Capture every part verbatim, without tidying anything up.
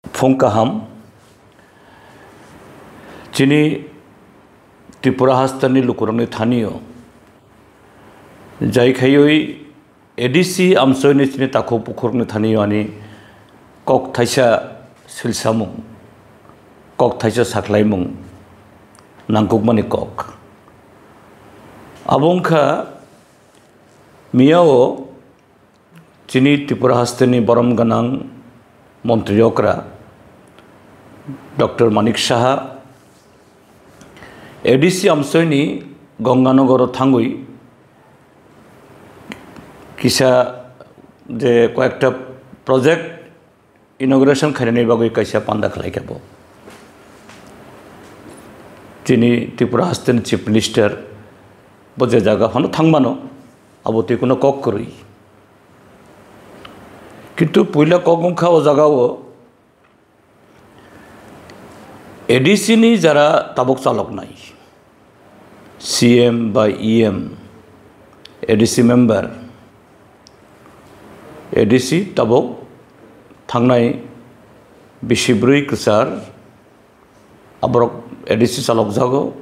Phung kaham, chini Tripura hasteni lukurokni thanio, jai khaiwi A D C amsoini chini takhuk bukhukni thanio ani kok thaisa silsamung, kok thaisa sakhlaimung nangkukmani kok. Abo wngkha miyao chini Tripura hasteni borom gwnang montri okra Doctor Manik Saha A D C amsoini Ganganagaro thangwi kisa je koyekta project inauguration khainani bagwi kaisa panda khlaikha bo. Chini Tripura hasteni Chief Minister bo je jaga phano thangmano, abo twi kuno kok kwrwi. Kintu puila kok wngkha o jagao A D C ni jara tabuk chaloknai, C M ba E M, A D C member, A D C tabuk thangnai bisi bwrwi kwchar, aborok A D C chalokjago.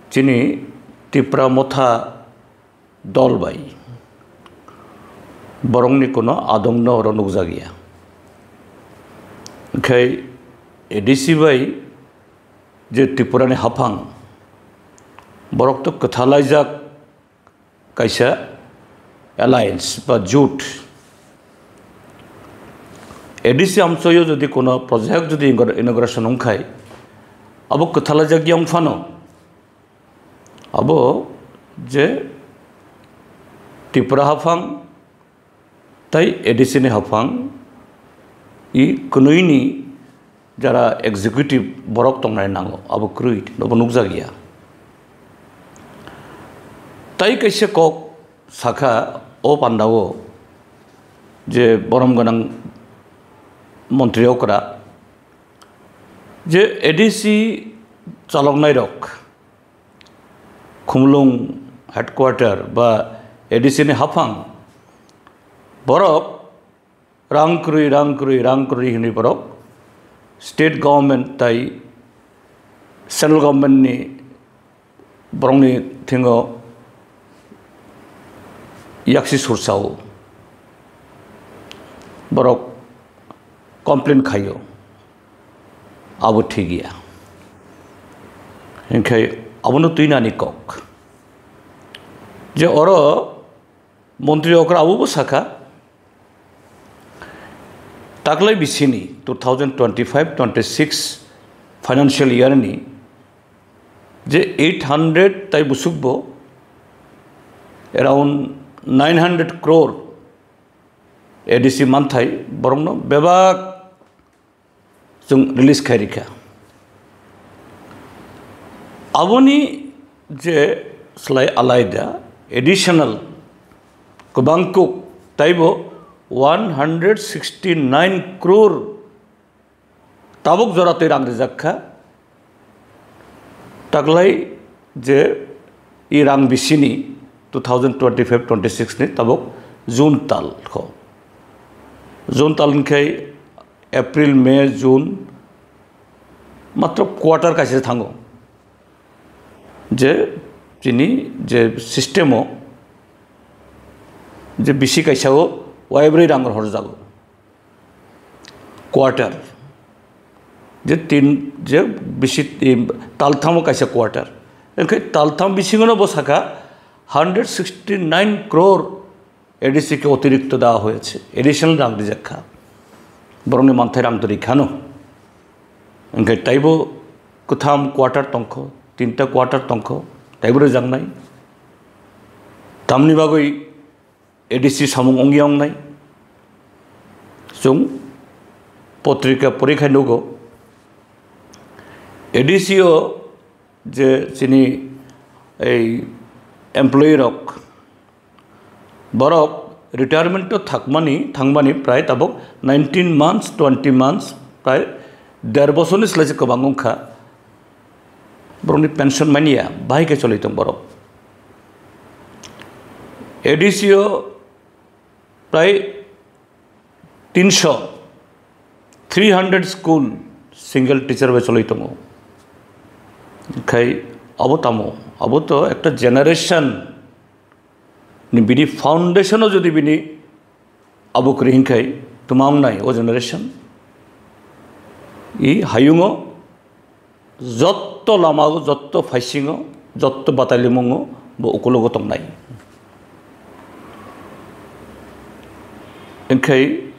Chini Tipra Motha dol bai borokni kuno adongno oro nukjakya. Onkhe A D C bai je Tripurani haphang, borok to kwthalaijak kaisa alliance ba jut. A D C amchoyo jodi kuno project jodi inauguration wngkhai, abo kwthalaijak yang phano, abo je Tripura haphang tai A D C ni haphang, i kwnwini jara executive borok tongnai nango, abo kwrwi nobo nukjakya. Tai kaisa kok sakha o pandao je borom gwnang montri okra je A D C chaloknai rok Khumulwng headquarter ba A D C ni haphang, borok rang kwrwi, rang kwrwi, rang kwrwi hinwi borok state government tai central government ni borokni thingo yaksi sursao borok complain khaio, abo thik ya. Hinkhe abono twinani kok je oro montri okra abobo sakha, taklai bisini two thousand twenty-five twenty-six financial year ni je eight hundred tai busukbo around nine hundred crore A D C manthai borokno bebak chwng release khai rikha. Aboni je slai alaida additional kwbang kuk taibo one hundred sixty nine crore tabuk jora twi rang rijak kha. Taklai je i rang bisini two thousand twenty-five twenty-six ni tabuk June tal kho. June tal hinkhe April, May, June matro quarter kaisa thango. Je chini je system o je bisi kaisa o waibrwi rang horjago. Quarter. Je tin, je bisi, talthamo kaisa quarter. Hinkhe taltham bisingono bo sakha hundred sixty nine crore A D C ke otirikto dewa hoyeche, additional rang rijak kha. Borokni manthai rang to rikhano. Hinkhe taibo kwtham quarter tongkho, tinta quarter tongkho, taibo rijaknai. Tamni bagwi A D C samung wngya wngnai. Chwng potrika porikhai nugo. A D C o je chini ei employee rok, borok retirement o thakmani, thangmani prai tabuk nineteen months, twenty months, prai der bosorni slai se kwbang wngkha. Borokni pension manya, bahai khe choli tong borok. A D C o prai tinso Three hundred school single teacher bai choloi tongo. Khai abo tamo, abo to ekta generation ni bini foundation o jodi bini abo kwrwi hinkhai tuma wngnai o generation. I hayungo jotto lama o, jotto phaisingo, jotto batalimungo bo ukulogo tongnai. Hinkhai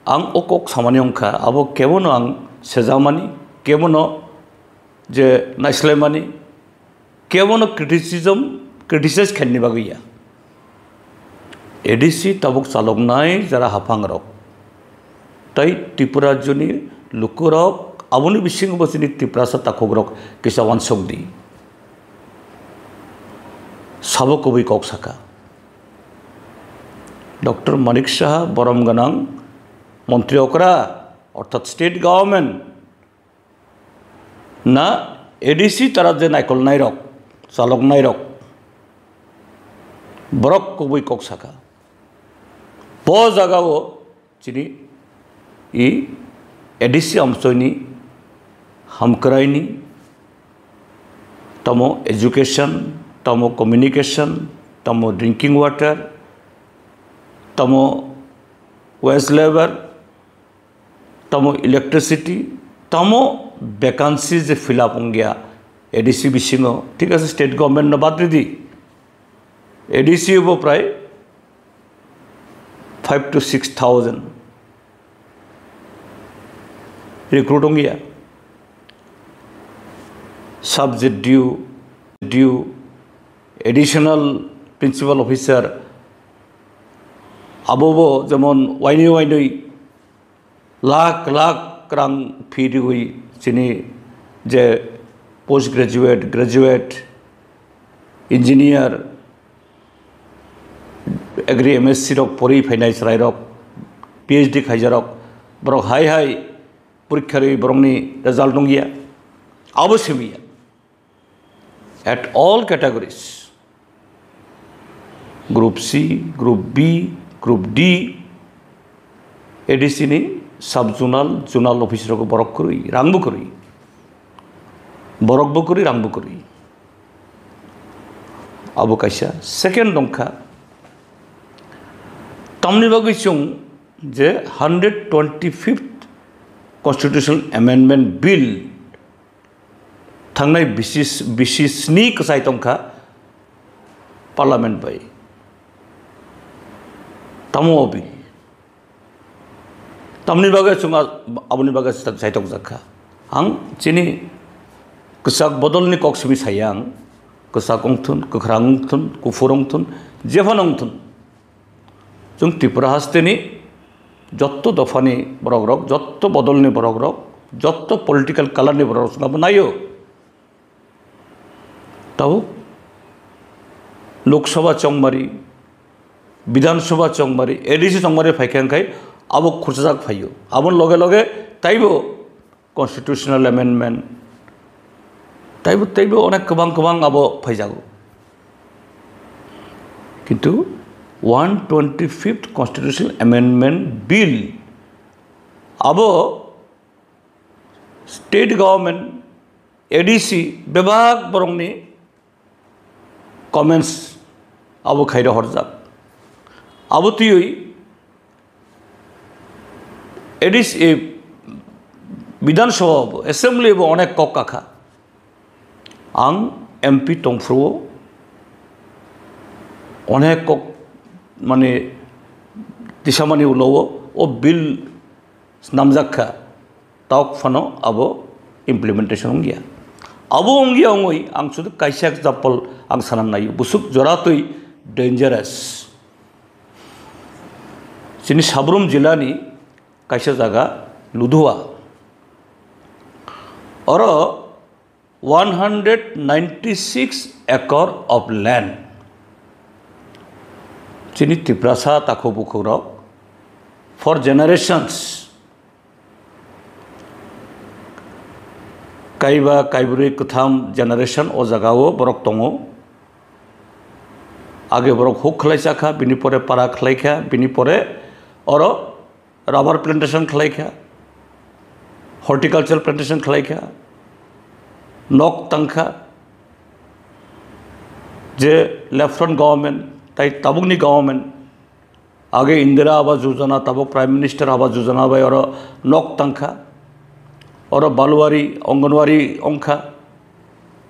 ang o kok samani wngkha, abo kebono ang sejakmani, kebono je naislaimani, kebono criticism, criticize khainani bagwi ya. A D C tabuk chaloknai jara haphangrok tei Tripura rajyoni lukurok, aboni bisingo bo chini Tiprasa takhukrok kisa uansuk di. Sabo kubui kok saka. Doctor Manik Saha borom gwnang montri okra, orthat state government na A D C tara je naikolnairok, chaloknairok, borok kubui kok saka. Bo jagao chini i A D C amchoini hamkraini tamo education, tamo communication, tamo drinking water, tamo wage labour, tamo electricity, tamo vacancy je fill up wngya A D C bisingo, thik ase, state government no bad ridi, A D C bo prai five to six thousand recruit wngya, sub Z D O, D O, additional principal officer, abo bo jemon wainwi wainwi lakh lakh rang fee riwi chini je post graduate, graduate, engineer, agri M S C rok pori phainai chwrairok, P H D khaijarok, borok hai hai porikha rwi borokni result wngya, abo simiya. At all categories, Group C, Group B, Group D, A D C ni sub zonal, zonal office rok borok kwrwi, rang bo kwrwi, borok bo kwrwi, rang bo kwrwi. Abo kaisa. Second dongkha, tamni bagwi chwng je hundred twenty-fifth Constitutional Amendment Bill thangnai bisi, bisi sni kwchai tongkha Parliament bai. Tamo o bill? Tamni bagwi chwng a-, aboni bagwi chaitok jakha. Ang chini kwchak bodolni kok simi saya ang, kwchak wngthun, kwkhrang wngthun, kuphur wngthun, jephano wngthun. Chwng Tripura hasteni jotto dophani borokrok, jotto bodolni borokrok, jotto political colorni borokrok chwng abo naio. Tabuk Lok Sabha chongmari, Bidhan Sabha chongmari, A D C chongmari phaikha wngkhai abo khurchajak phaio. Aboni loge loge taibo constitutional amendment, taibo, taibo onek kwbang kwbang abo phaijago. Kintu one twenty-fifth Constitutional Amendment Bill abo state government, A D C bebak borokni comments abo khai rohorjak. Abo twiwi A D C, eh, Bidhan Sabha bo, Assembly bo onek kok kakha. Ang M P tongphuru onek kok, mane, tisamani ulo o, o bill snamjak kha, tok phano abo implementation wngya. Abo wngya wngwi ang sudu kaisa example ang sanam naio, busuk joratwi dangerous. Chini Sabrum jilani kaisa jaga Ludhua. Oro one hundred ninety-six acre of land. Chini Tiprasa takhuk bukhukrok for generations, kaiba, kaibrwi, kwtham generation o jagao borok tongo. Age borok huk khlai chakha, bini pore para khlai kha, bini pore oro rubber plantation khlai kha. horticultural plantation khlai kha, nok tang kha, je left front government tai tabukni government age Indira Awas Yojana, tabuk Prime Minister Awas Yojana bai oro nok tang kha, oro baluwari, Anganwadi wng kha,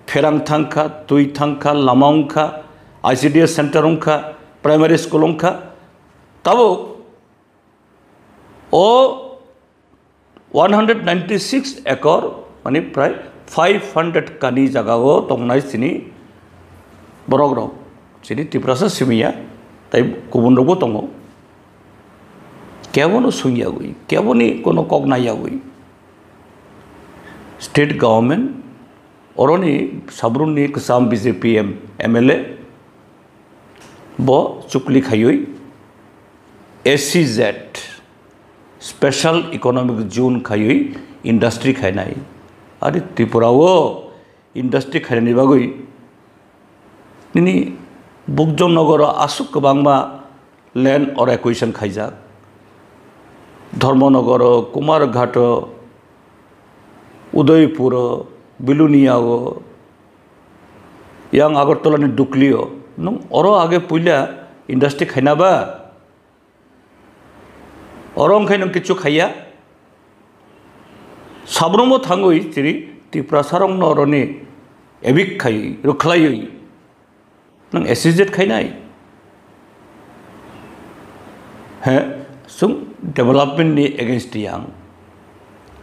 pherang thang kha, twi thang kha, lama wng kha, I C D S center wng kha, primary school wng kha, tabuk o one hundred ninety six acre, mani prai five hundred kani jaga o tongnai chini borok rok, chini Tiprasa simi ya, tai kubun rok bo tongo. Kebo no sung yagwi, kebo ni kono kok nai yagwi. State government, oroni Sabrumni kwcham B J P M-, M L A bo chukli khaiwi S E Z, Special Economic Zone khaiwi industry khainai. Ari Tripura o industry khainani bagwi nini Bukjom Nogoro aswk kwbangma land or acquisition khaijak. Dharmanagar o, Kumarghat o, Udaipur o, Belonia o, yang Agartala ni Dukli o. Nwng oro age puila industry khaina ba? Oro wngkhe nwng kichu khaiya. Sabromo thangwi chiri Tiprasa rokno oroni evict khai, rwkhlaiwi. Nwng S E Z khainai. He, chwng development ni against yang.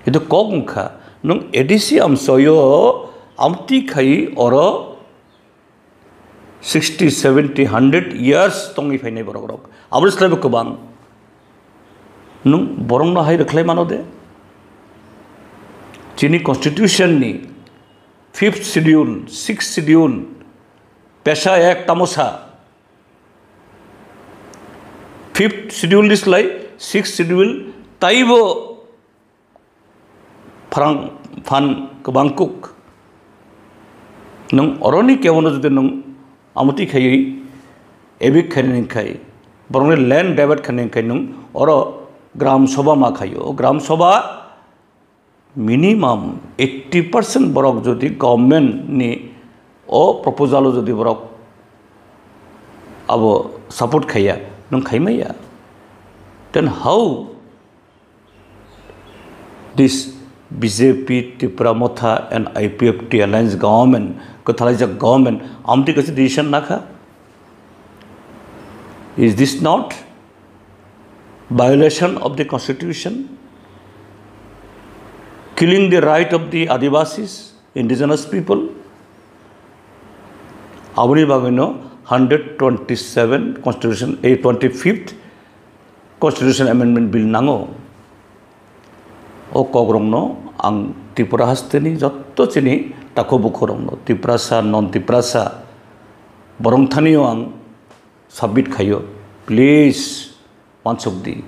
Itu kok wngkha, nwng A D C amsoyo amtwi khai oro sixty, seventy, hundred years tongwi phainai borok rok. Aboni slaibo kwbang. Nwng borokno hai rwkhlai mano de? Chini constitution ni fifth schedule, sixth schedule, pesa ek tamosa. Fifth schedule ni slai sixth schedule taibo phrang phan kwbang kuk. Nwng oroni kebono jodi nwng amtwi khaiwi evict khainani khai, borokni land divert khainani khai nwng oro Gram Sabha ma khaio. O Gram Sabha minimum eighty percent borok jodi government ni o proposal o jodi borok abo support khaiya, nwng khaimaya, then how this B J P, Tipra Motha and I P F T alliance government, kwthalaijak government, amtwi kaisa decision nakha? Is this not violation of the constitution? Killing the right of the Adivasis, indigenous people? Aboni bagwino hundred twenty-seven constitution, eh, twenty-fifth constitution amendment bill nango. O kokrokno ang Tripura hasteni jotto chini takhu bukhurokno, Tiprasa, non Tiprasa, borok thanio ang submit khaio. Please, wansuk di.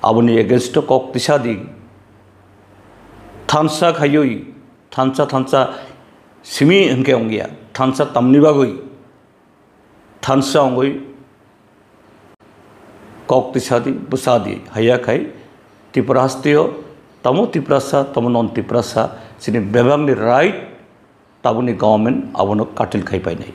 Aboni against o kok tisa di. Thansa khaioi, thansa, thansa simi hwnkhe wngya. Thansa tamni bagwi thansa wngwi kok tisa di, bwsa di. Haiya khai Tripura hasteo tamo Tiprasa, tamo non Tiprasa, chini bebakni right, tabukni government abono curtail khai painai.